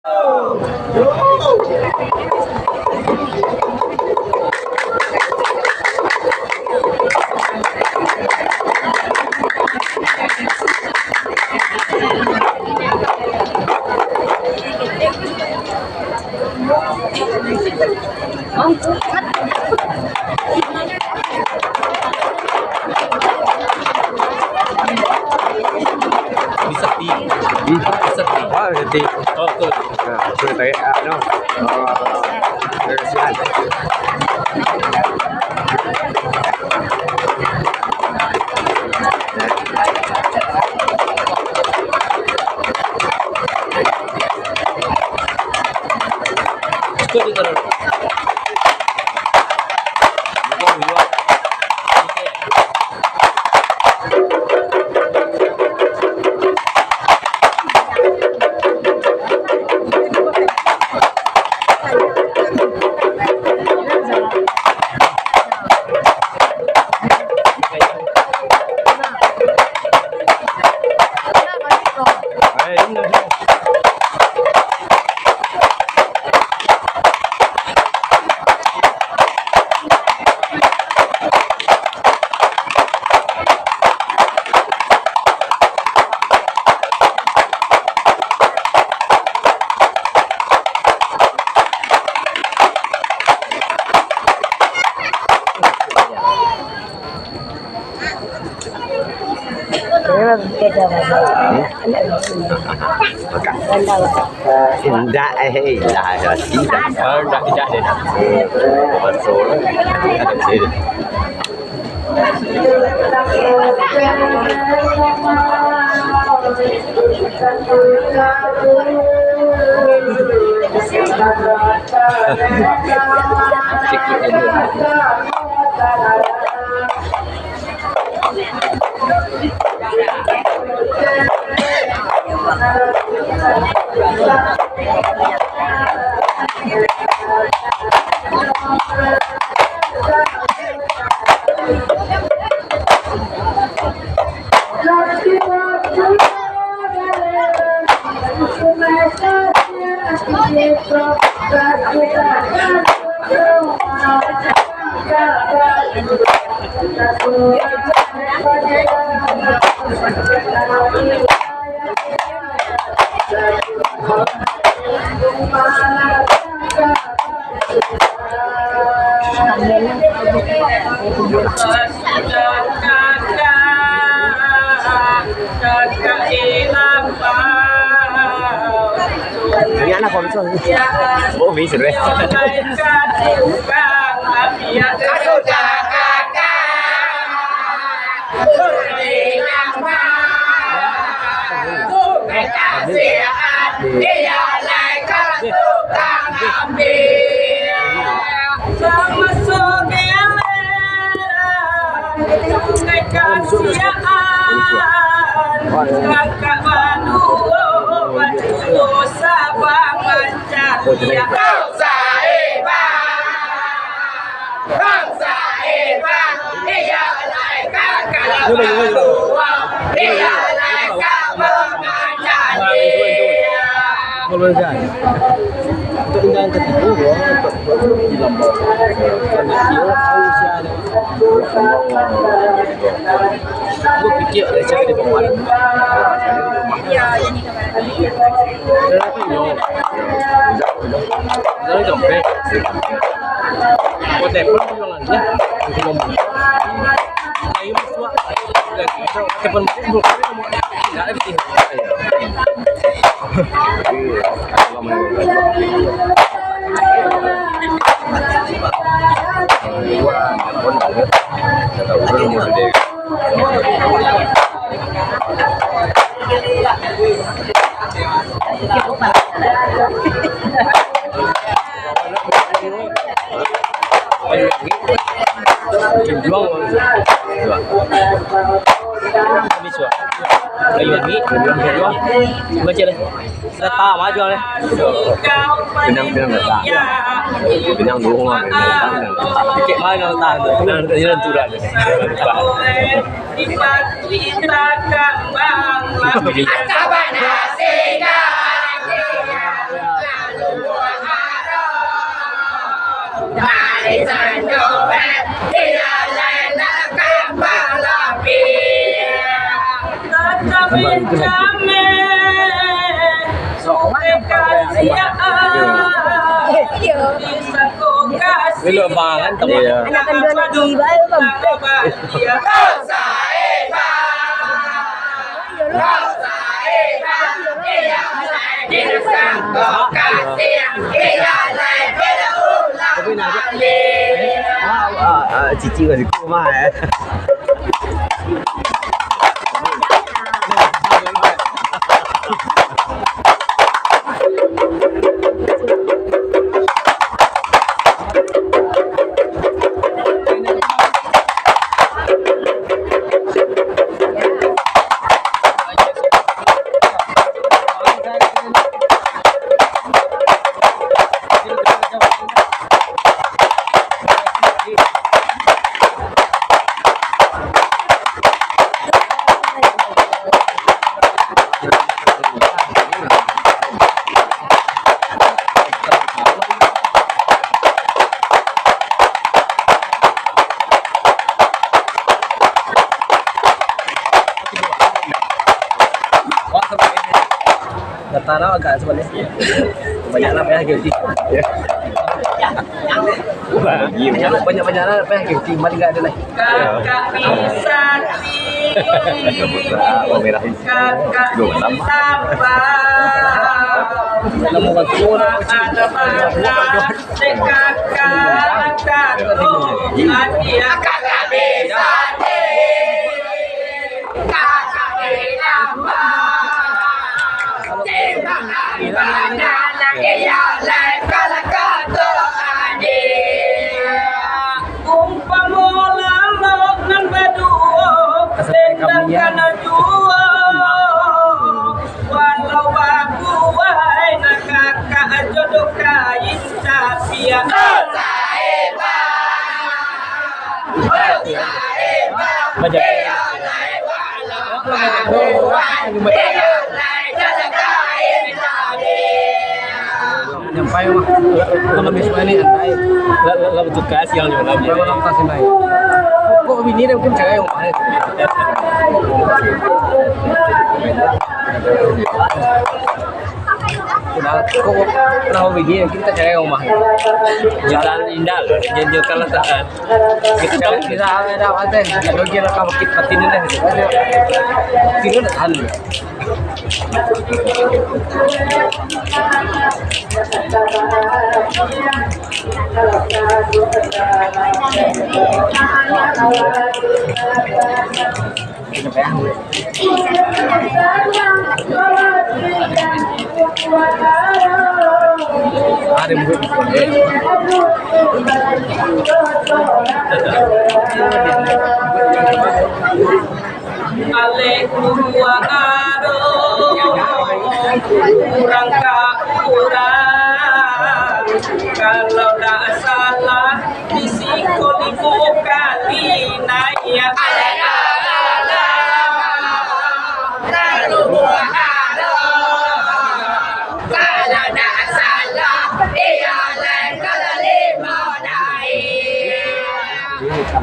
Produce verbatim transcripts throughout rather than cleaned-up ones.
Di sepi. Hmm? Di sepi. Oh, di sepi. Oh, betul. Nah, betul, tarik, ah, no. Oh, terima kasih. Indak, eh, indak, indak, indak. Oh, indak, indak, indak. Betul. Ini anak konsol. Oh, bisa deh. Baca deh. Data mah jual deh. Pinang, pinang data. Pinang dulu mah, pinang data, pinang data. Cek mah data tu. Pinang data, pinang data. Iya. Belok banget, teman. Iya. Anak kan dua anak tiba, ya, Bang. Tapi nak, ah, ah, ah, cici masih koma, eh. Datang agak sebenarnya. Banyaklah payah guilty. Ya. Banyak-banyaklah payah guilty. Mari enggak ada lah. Kakak Isati. Kakak Isapa. Nama orang tua. Ada mana? Kakak Isati. Kakak Isati. Umpamo lalok nan baduo, dendakan juo. Walau babuai nan kakak jodoh kain tapiak. Baca. Nyampai mah. Kalau misalnya ni andai. Lah, lah, lah, betul kasih yang nyulam. Kalau orang kasih naik. Kok bini dia mungkin cewek yang mana? Nah, kok, nah, bini mungkin kita cewek yang mana? Jalan indah, janjikan lah. Kita tahu kita ada apa teh? Kalau dia rekam kit patin deh. Patin deh, tahan. Alek urang ka urang, kalau ndak salah, di siko limo kali naiak. Alek urang, kalau ndak salah,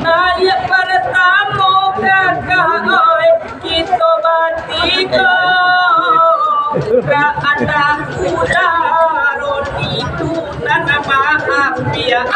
Naiak partamo, kakak oi, kito batigo ka ateh udaro, itu nan maambiak.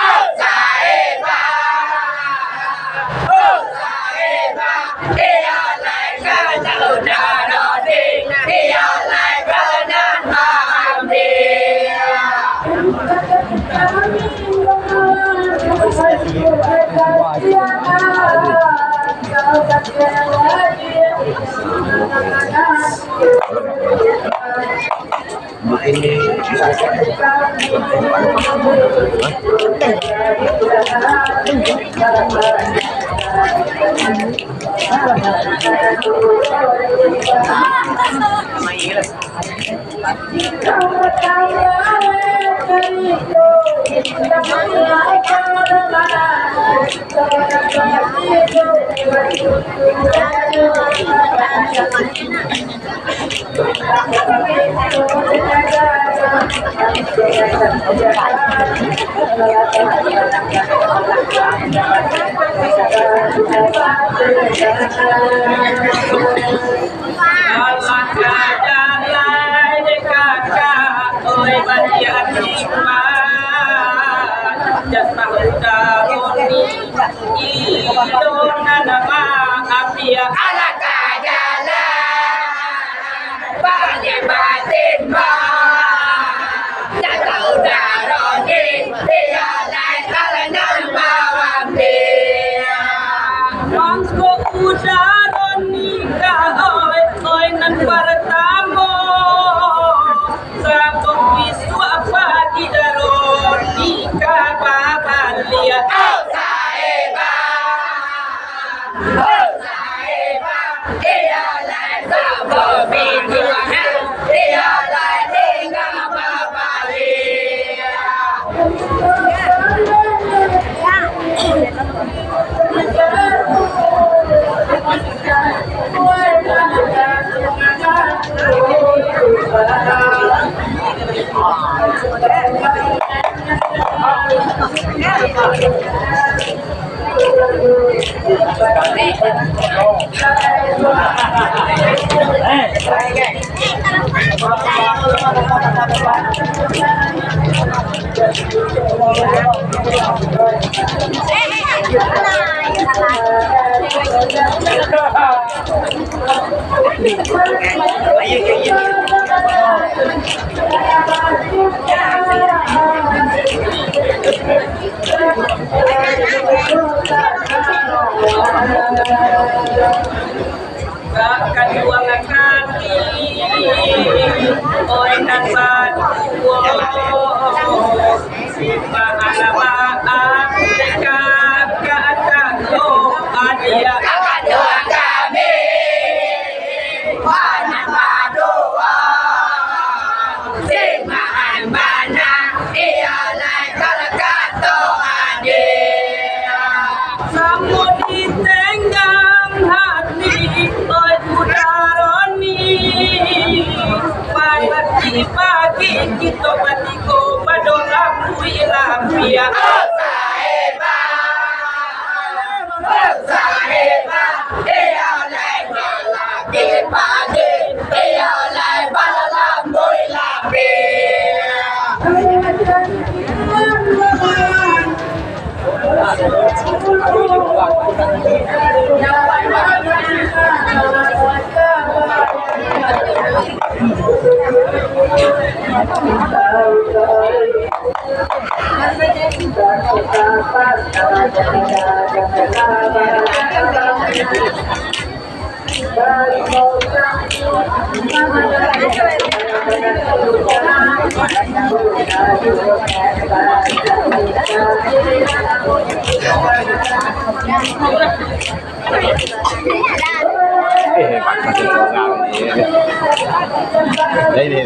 Alah ka jalai dek kakak, oh, Baliak nikmat, jatah udaroni, iyo nan maaf ya. Alah ka jalan, baliak batin, jatah udaroni, iyo lai kalau nan mawambiak. Mangko udaroni ka, oi, oi, nan partamo. Sabab bisuak pagi daroni ka babaliak. Oh, saeba. Oh, saeba. Iyo lai sabab bisuak, iyo lai tingga babaliak. Kaduo kali, oi nan baduo, simbah alabaan deka katak lo adia. Kaduo kami, oi nan baduo, simbah bana, iyo lai kalau kato adia. Samo di tenggang hati, oi udaroni. Pagi-pagi kito batigo pado lambuik lapiak. Oh, saeba. Oh, saeba. Iyo lai pagi-pagi, iyo lai pado lambuik lapiak. Eh, bagus juga. Ini.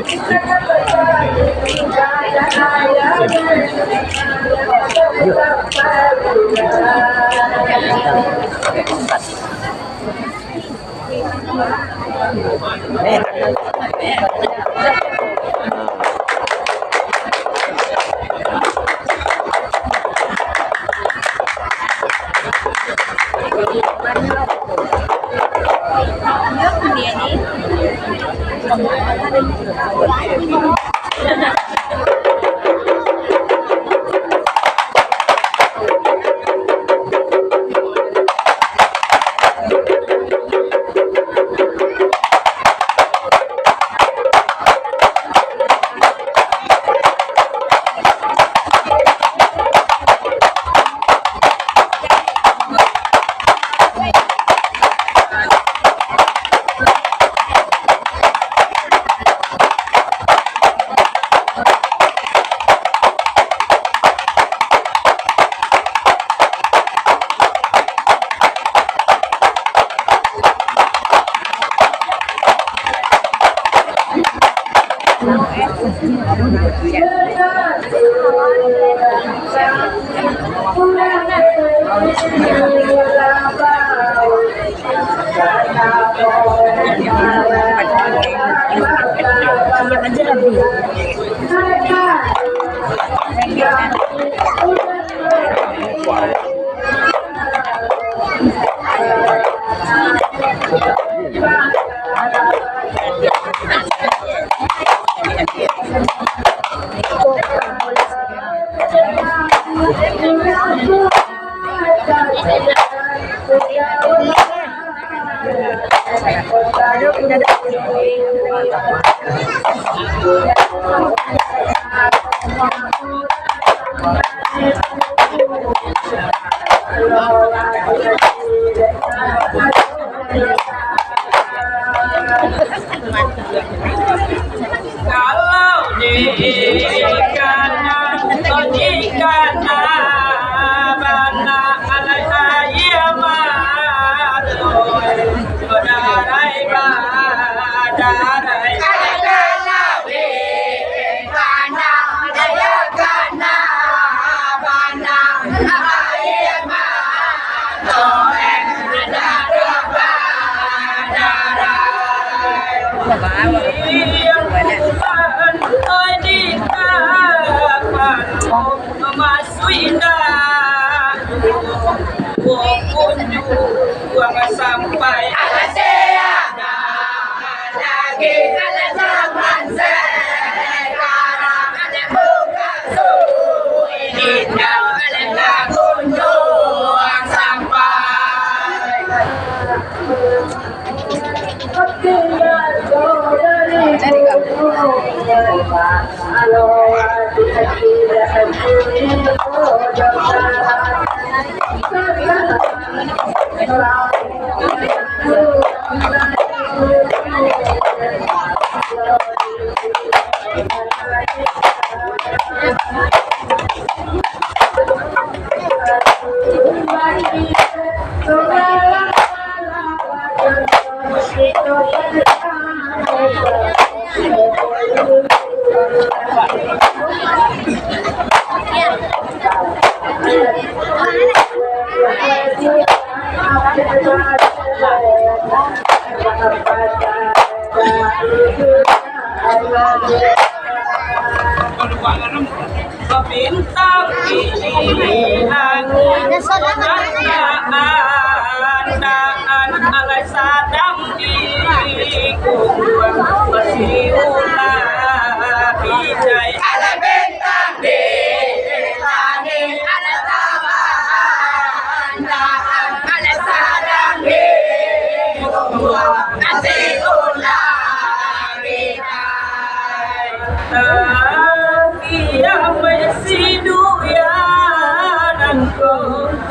Kalau di kana, di kana bana alai aia mato, badarai, badarai. Kalau di kana, aia kana bana aia mato, sampai. Bintang di langit, antaan alai sadang di guguang, basiulah bidai. Alai bintang di langit, alai tamaan, antaan alai sadang di guguang, basiulah bidai. Tapi amai siduya nangko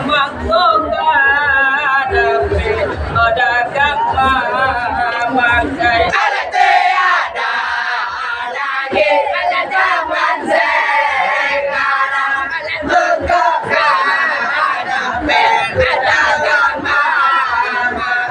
mangko ka dapek dagang mamakai. Alah tiada lagi pada zaman sekarang, alah mangko ka dapek dagang mamakai.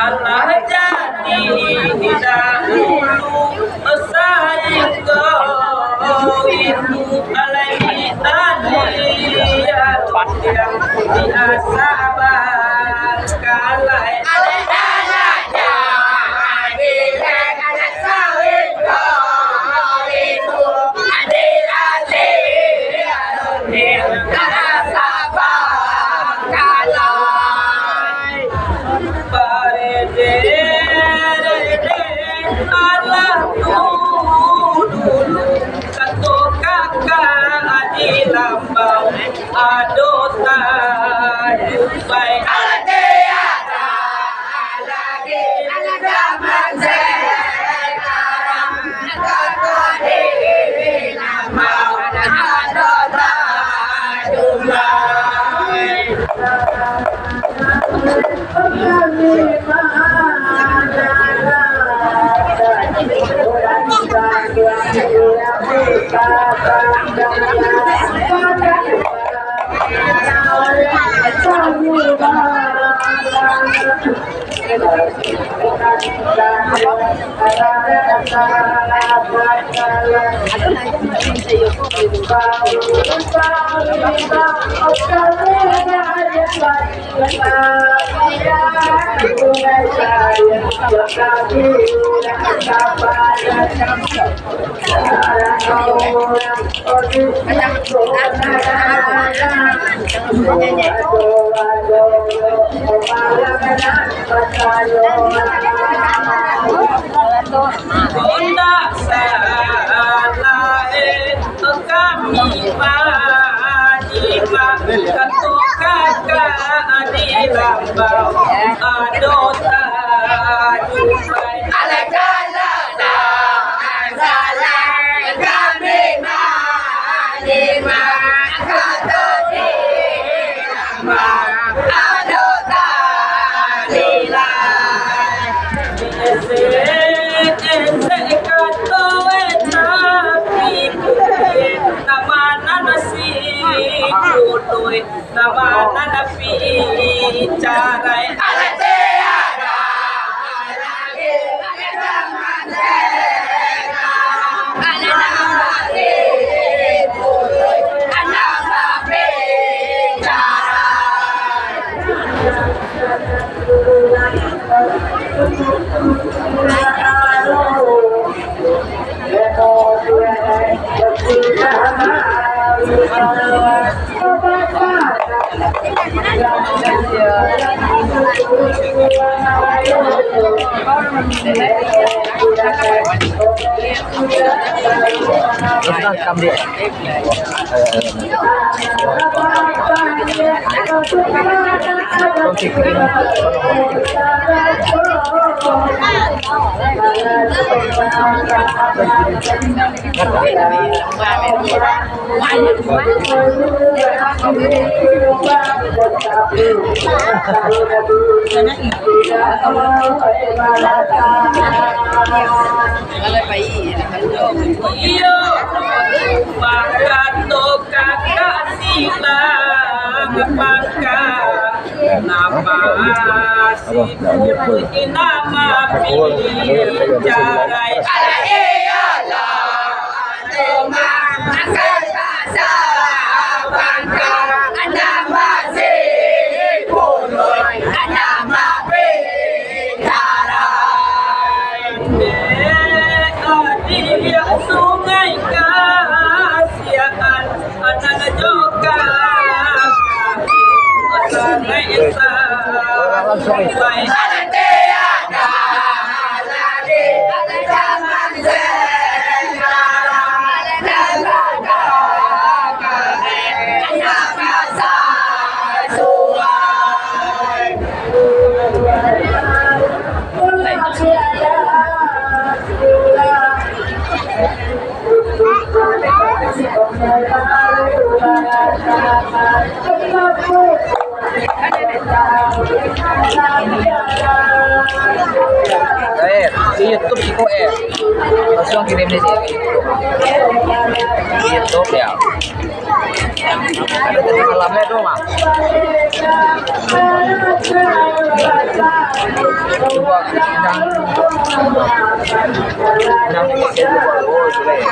Alah jadi dahulu sainggo itu alai alia yang biasa bangkalai. Alai alah jadi dahulu sainggo itu alai alia Indak salah, eh, kami manyimak, kato kakak di lambang, ado tajubai. Alai kalau salah, kami manyimak, kato di lambang, ado tajubai. Esek-esek kato, eh, tapi, eh, nama nan masih kudoi, nama nan tapi carai. Alah, tiada lagi zaman sekarang, alah, nama masih kudoi, nama tapi carai. Terus kan rekam, Dek. Iyo, bakato kakak silang pangka, napa si Puluik nama picarai. Alah, iyolah, nama kakak silang pangka, napa si Puluik nama picarai. Dek adiak Sungai Kasiaan, anak joka. Sungai Isa. Eh, di YouTube siko, eh. Langsung kirim di sini. Di YouTube ya. Ada tadi malamnya tu, Mang. Coba yang, yang, oh, sudah ya.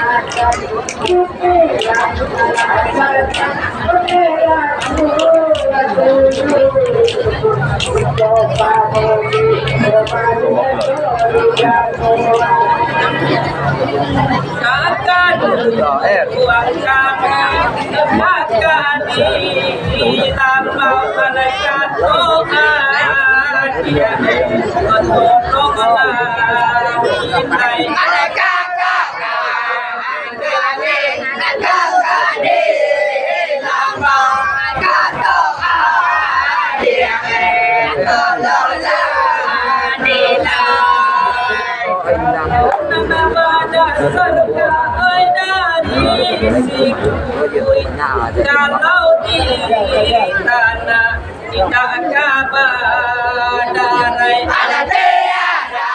Kalau di tanah indak ka badarai. Alah tiada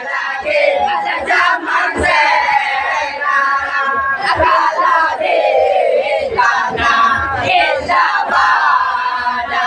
lagi zaman sekarang, kalau di tanah indak badarai.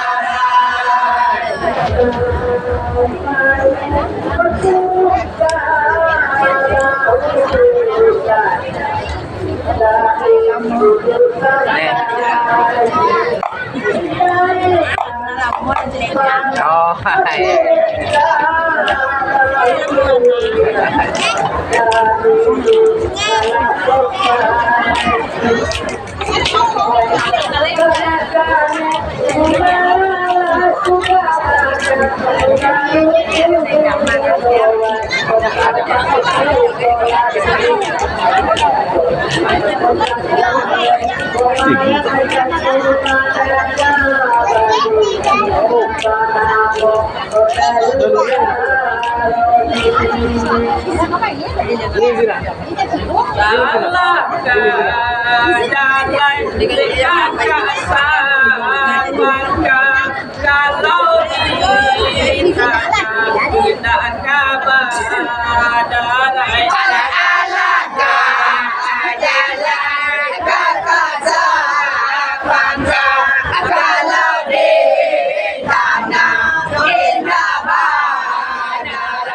Salah ka jalan, dek ka sapangka, kalau di tanah indak ka badarai. Alah ka jalan, dek ka sapangka, kalau di tanah indak badarai.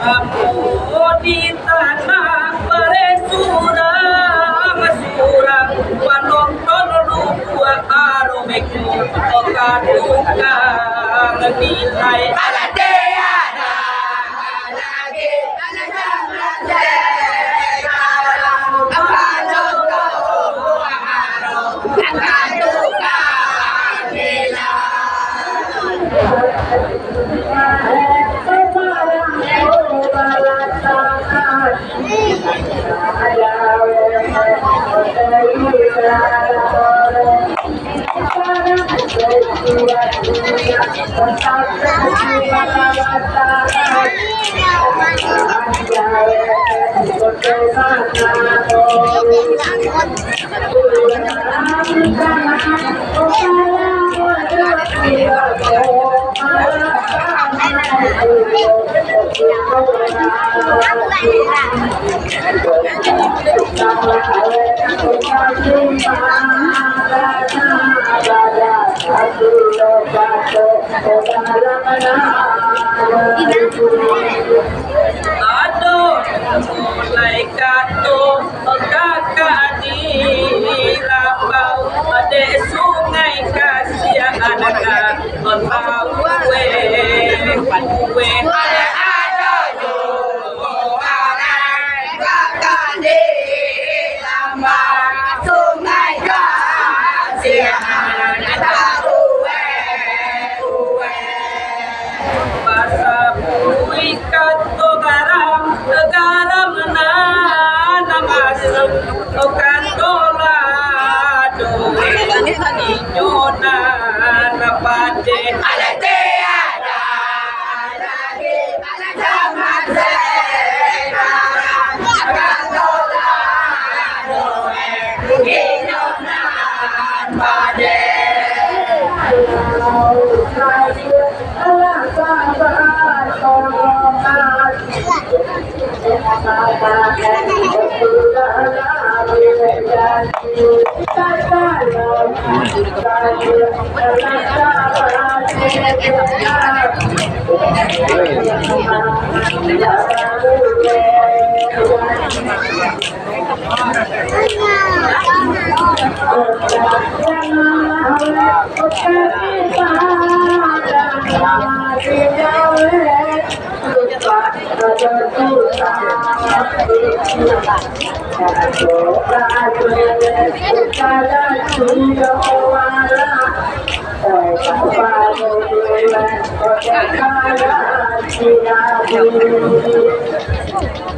Apo di tanah baresurang-surang, panonton lubuak aromeko, ka tukang nilai. Alah tiada lagi, alah jangan sekarang, panonton lubuak aromeko, ka tukang nilai. Ado mulai kato kakak di Lambau, dek Sungai Kasian, tahu weh, weh. Ado juo urang kakak di Lambau, Sungai Kasian, tahu weh, weh. Basabuik kato garam, garam nan masam, kato lado, inyo nan padeh. Alah tiada lagi, alah jaman sekarang, kato lado, inyo nan padeh.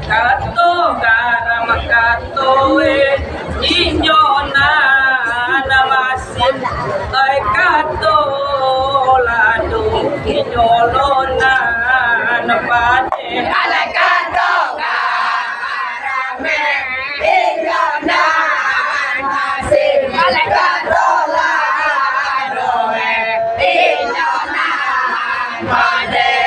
Kato garam, kato eh, inyo nan masam, ai kato lado, inyo lo nan padeh. Alah kato garam, inyo nan masam, alah kato lado, inyo nan padeh.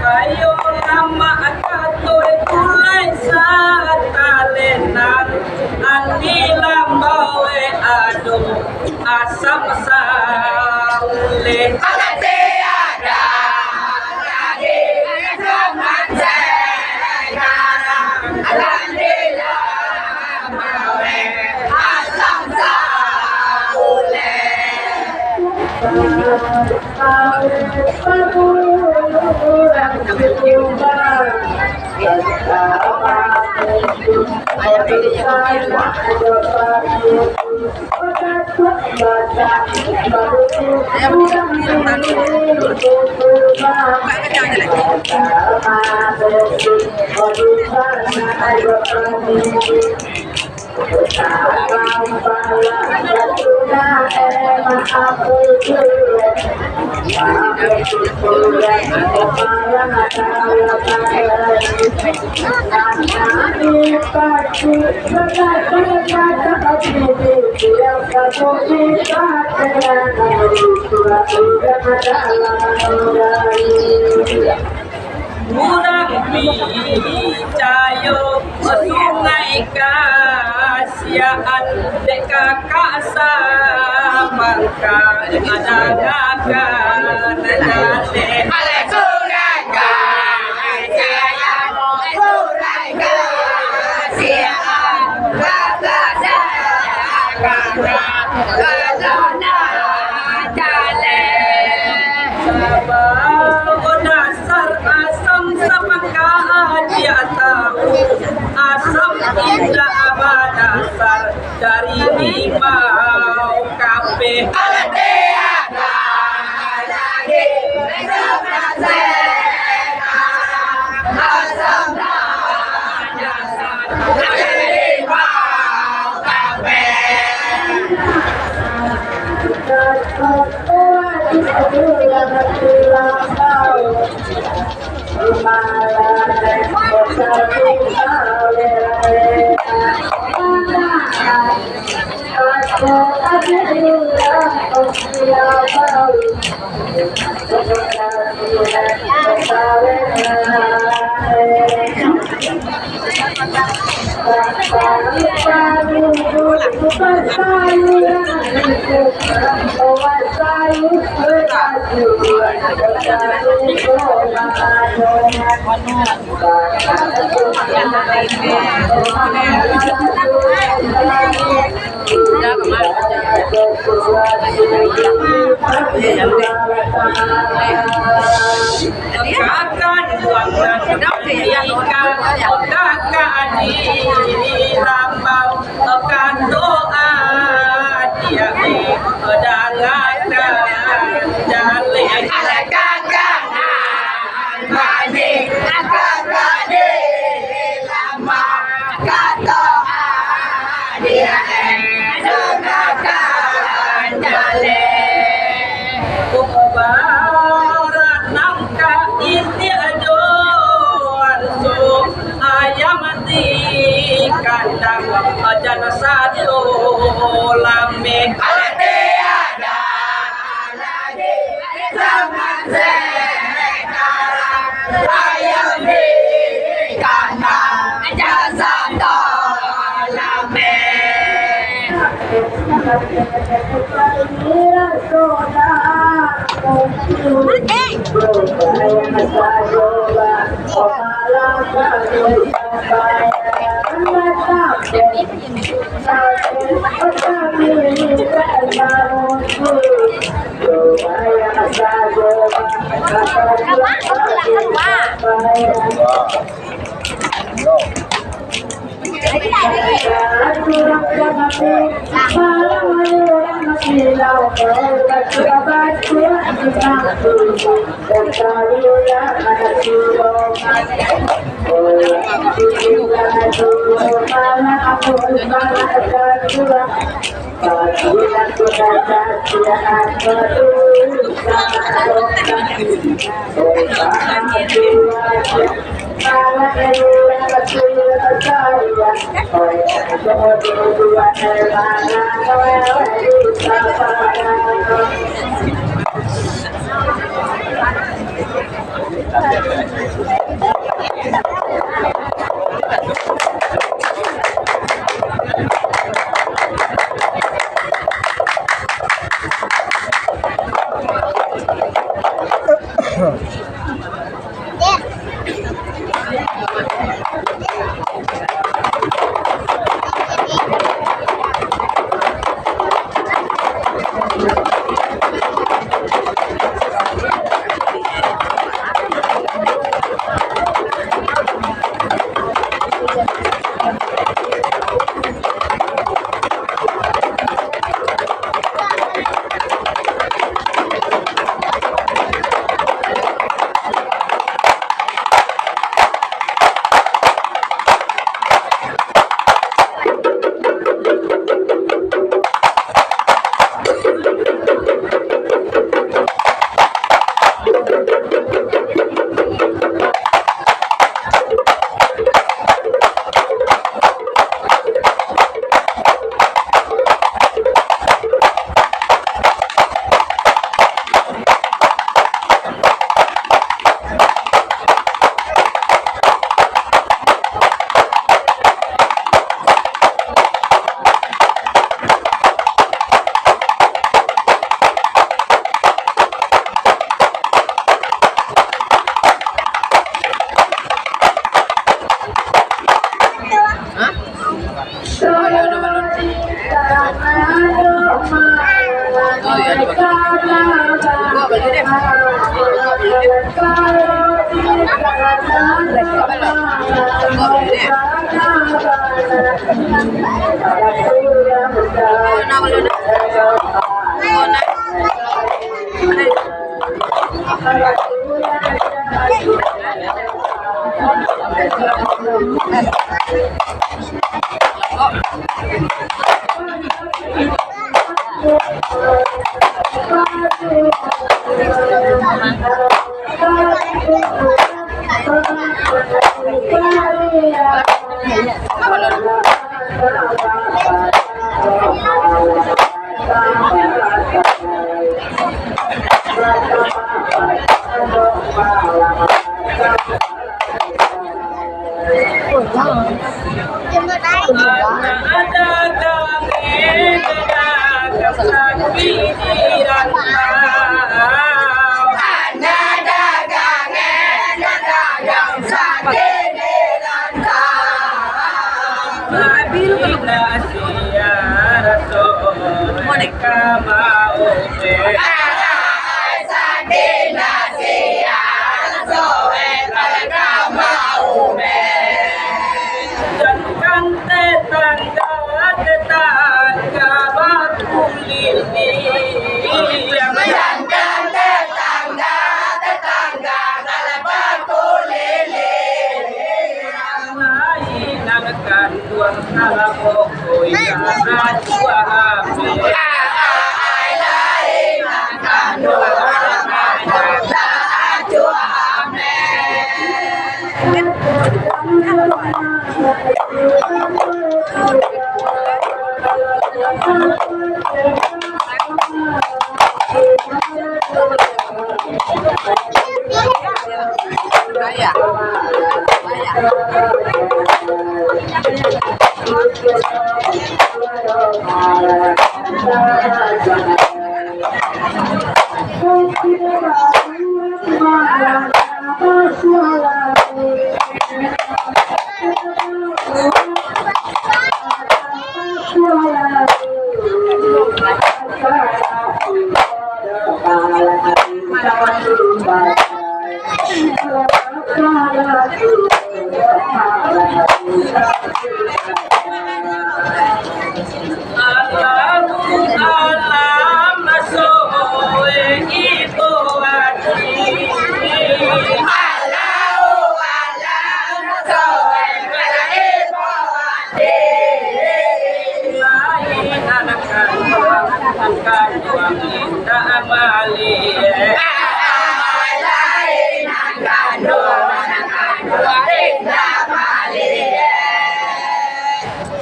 Kayo lamak kato gulai satalenang, di Lambau ado asam saulek. Alah tiada lagi, alah jaman sekarang, alhamdulillah, asam saulek. Urang picayo Sungai Kasiaan, dek kakak samangka, adangakan jaleh. Alai Sungai Kasiaan, Sungai Kasiaan, kakak samangka, adangakan jaleh. Sabab dasar asam samangka, dia tahu asam indak badasar, dari limau kapeh. Baranang ka itiak jo anso, ayam di kandang, jan sato lameh. Ati ada lagi zaman sekarang, ayam di kandang, jan sato lameh.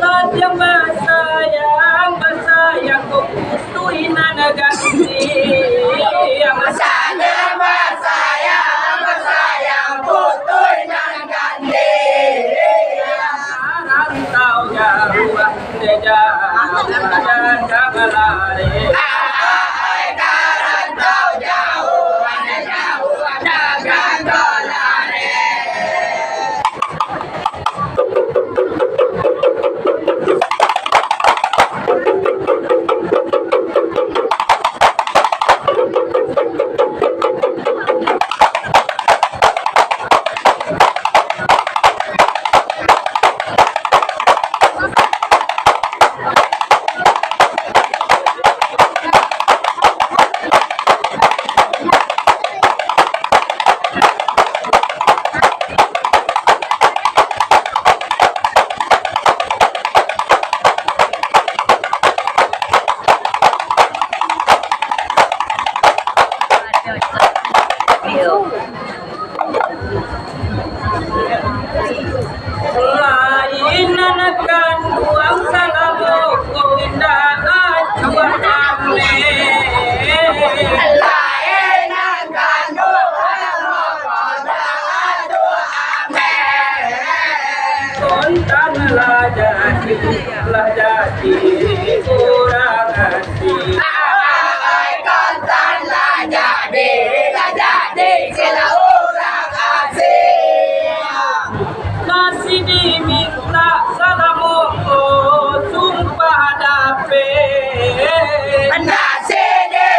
Sayang basayang, basayang kok putuih nan ganti. Basayang basayang, basayang putuih nan ganti. Rantau jauah, jauah, jauah, jauah lari. Rantau jauah, jauah, jauah lari. Lain anak kanduang salamo ko indak acuah kami. Lain anak kanduang salamo ko indak acuah kami. Kontan lah jadi, lah jadi urang asing. Ai, kontan lah jadi, lah jadi sila urang asing. Nasi dimintak salamo ko sumpah dapek. Nasi di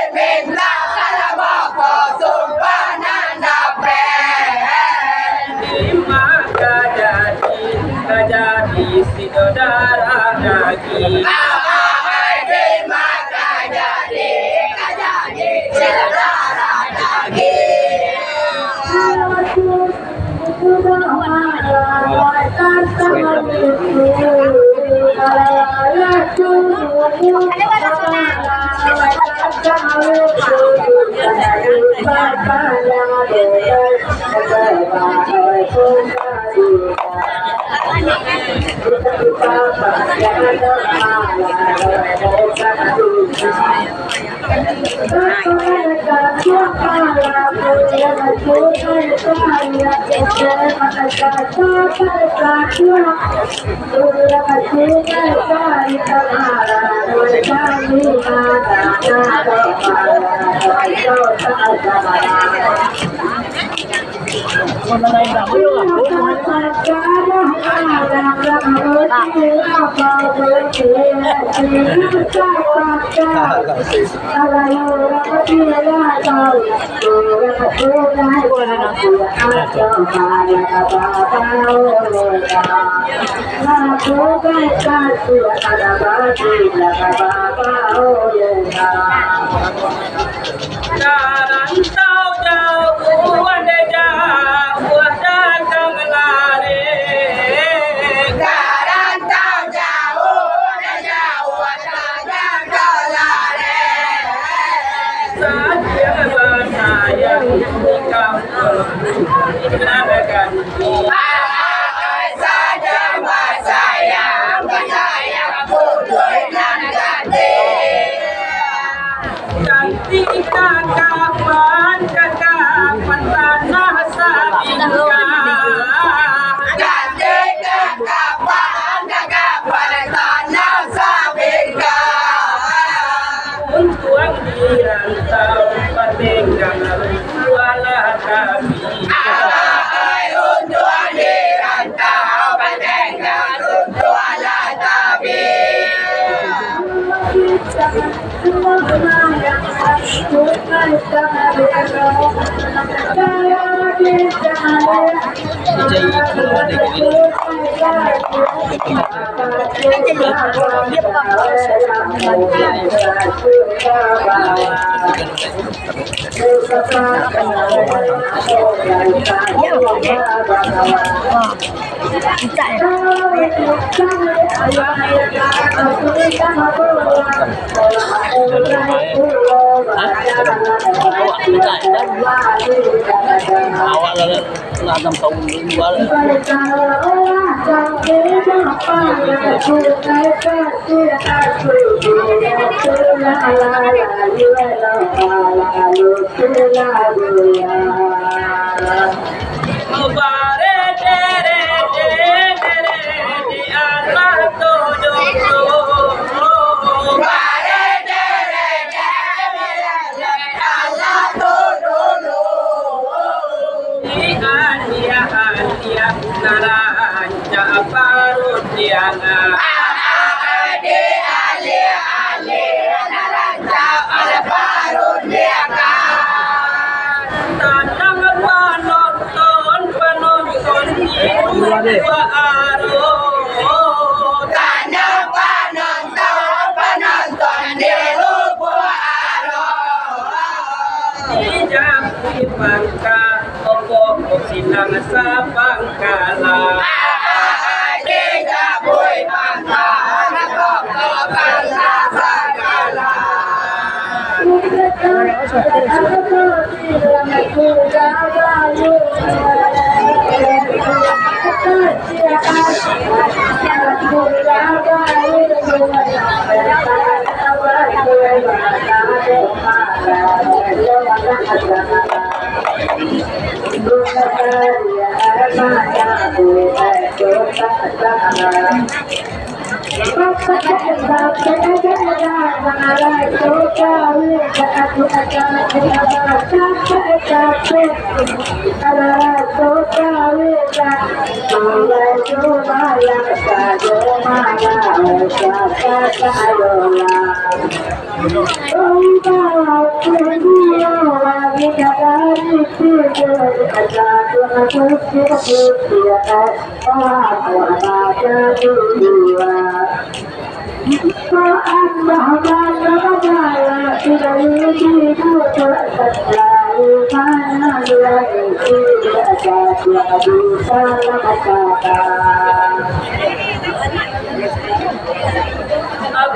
Ka rantau jauah, dek jauah datang lari. Ka rantau jauah, dek jauah datang lari. Saja basayang di kampung nan ganti. Saja basayang, basayang putuih nan ganti. Cantik kakapan, kakapan tanah sabingkah. Cantik kakapan, kakapan tanah sabingkah. Untuang di rantau, patenggang runtualah kami. Ai, untuang di rantau, patenggang runtualah kami. Awak lah, lah enam tahun dulu, lah. Di hadiah-hadiah narancak parundiangan. Di hadiah-hadiah narancak parundiangan. Tanang panonton, panonton di lubuak arok. Tanang panonton, panonton di lubuak arok. Di Jampui Pangka, opo-opo silang sapangkalan. Di Jampui Pangka, opo-opo silang sapangkalan.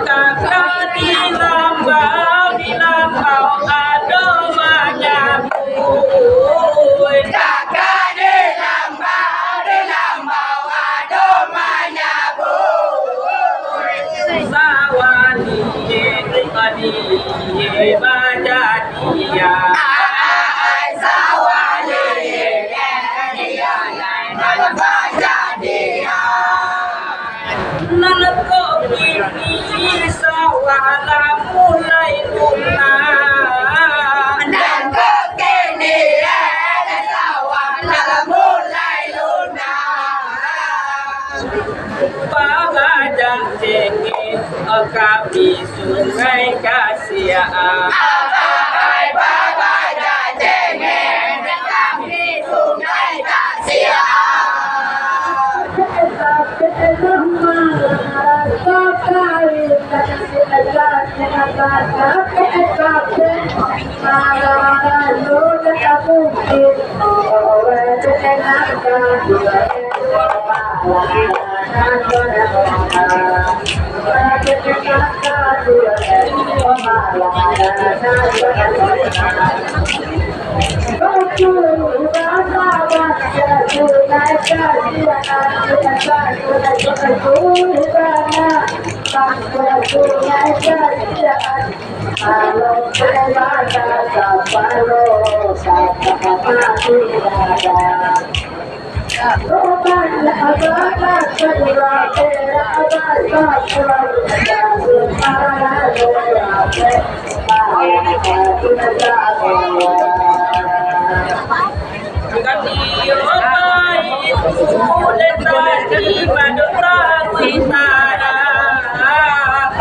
Kakak di lambau, di lambau ado manyabuik. Kakak di lambau, di lambau ado manyabuik. Sawah ni, tadi bajadian. Ai, sawah ni, bajadian. Nan kok kini sawah lah mulai lunak. Nan kok kini, eh, sawah lah mulai lunak. Babajang cengkeh, kami Sungai Kasiak. Ai, babajang cengkeh, kami Sungai Kasiak.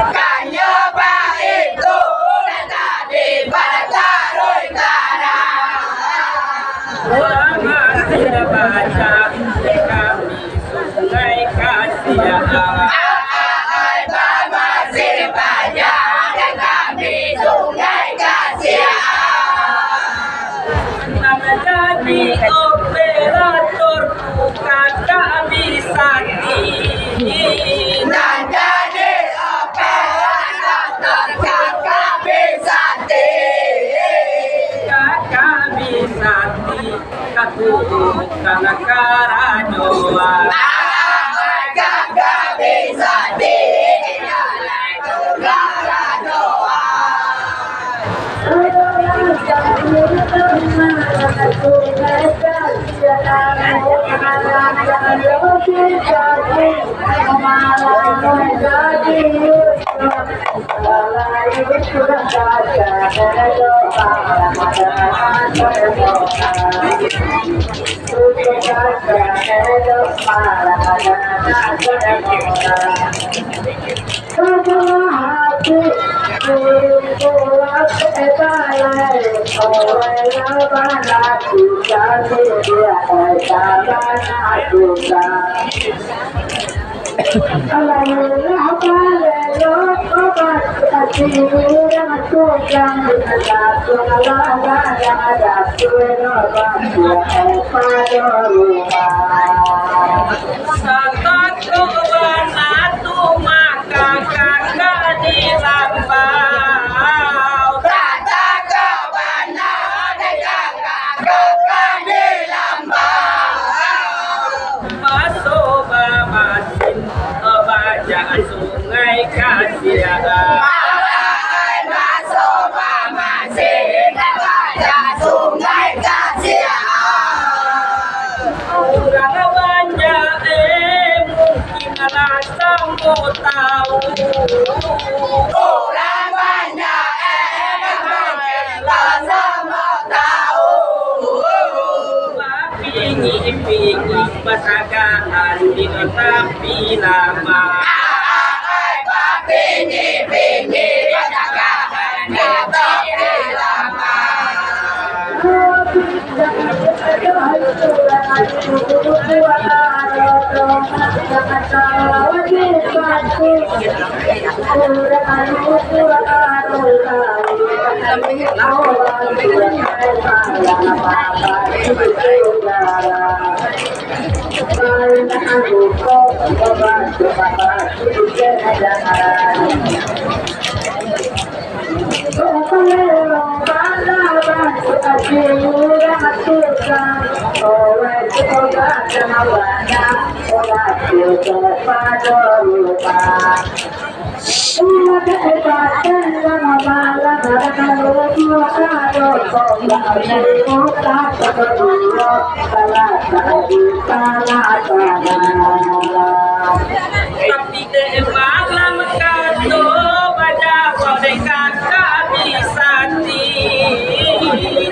Kanyo baitu, tadi bataruih tanah. Urang masih baca, kami Sungai Kasiak. Ai, masih baca, kami Sungai Kasiak. Nan jadi operator tu kakak Bisati. Nan jadi operator tu kakak Bisati. Kakak Bisati, katurutan karajoan. Kakak Bisati, karajoan. Satangko bana tu mah kakak di lambau. Satangko bana dek kakak di lambau. Maso bamasin bajak Sungai Kasiak. Ai, maso bamasin bajak Sungai Kasiak. Urang banyak, eh, mungkin lah samo tahu. Urang banyak, eh, mungkin lah samo tahu. Bapingi-pingi batagahan di tapi lama. Ai, bapingi-pingi batagahan di tapi lama. Tapi dek malam kato bajawab dek kakak Bisati.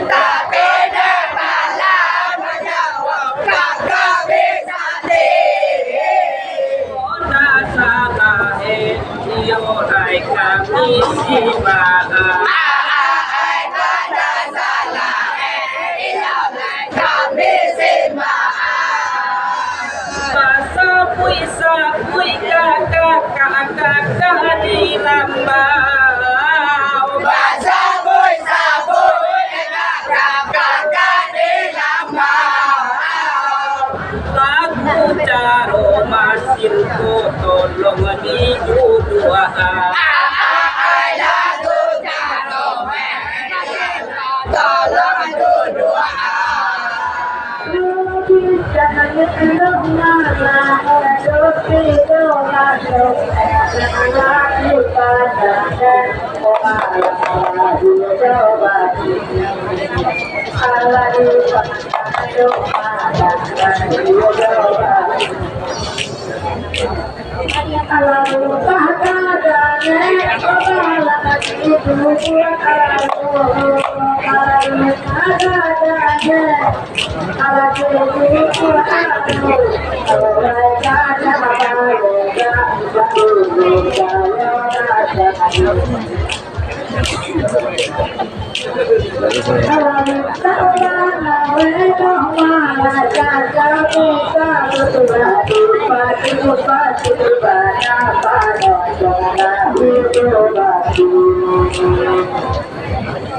Tapi dek malam bajawab kakak Bisati. Kota salah, eh, iyo, lai kami simbah. Basabui-sabui kakak-kakak di lambau. Basabui-sabui kakak-kakak di lambau. Lagu caro masin ko tolong diduduakan. Ai, lagu caro masin ko tolong duduakan.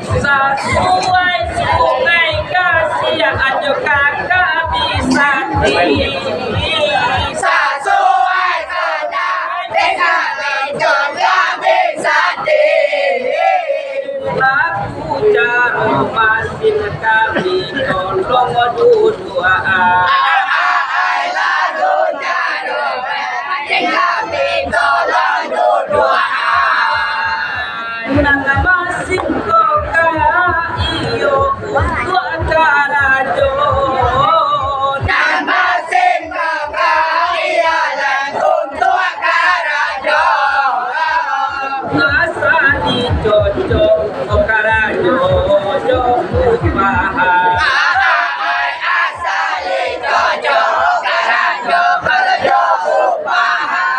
Sasuai sungai Kasiak ajo kakak Bisati. Sasuai sungai Kasiak ajo kakak Bisati. Lagu caro masin kami tolong duduakan. Ai, lagu caro masin kami tolong duduakan. Nan masin ko ka iyo untuak karajo. Nan masin ko ka iyo untuak karajo. Asa dicocok karajo jo upahan. Ai, asa dicocok karajo jo upahan.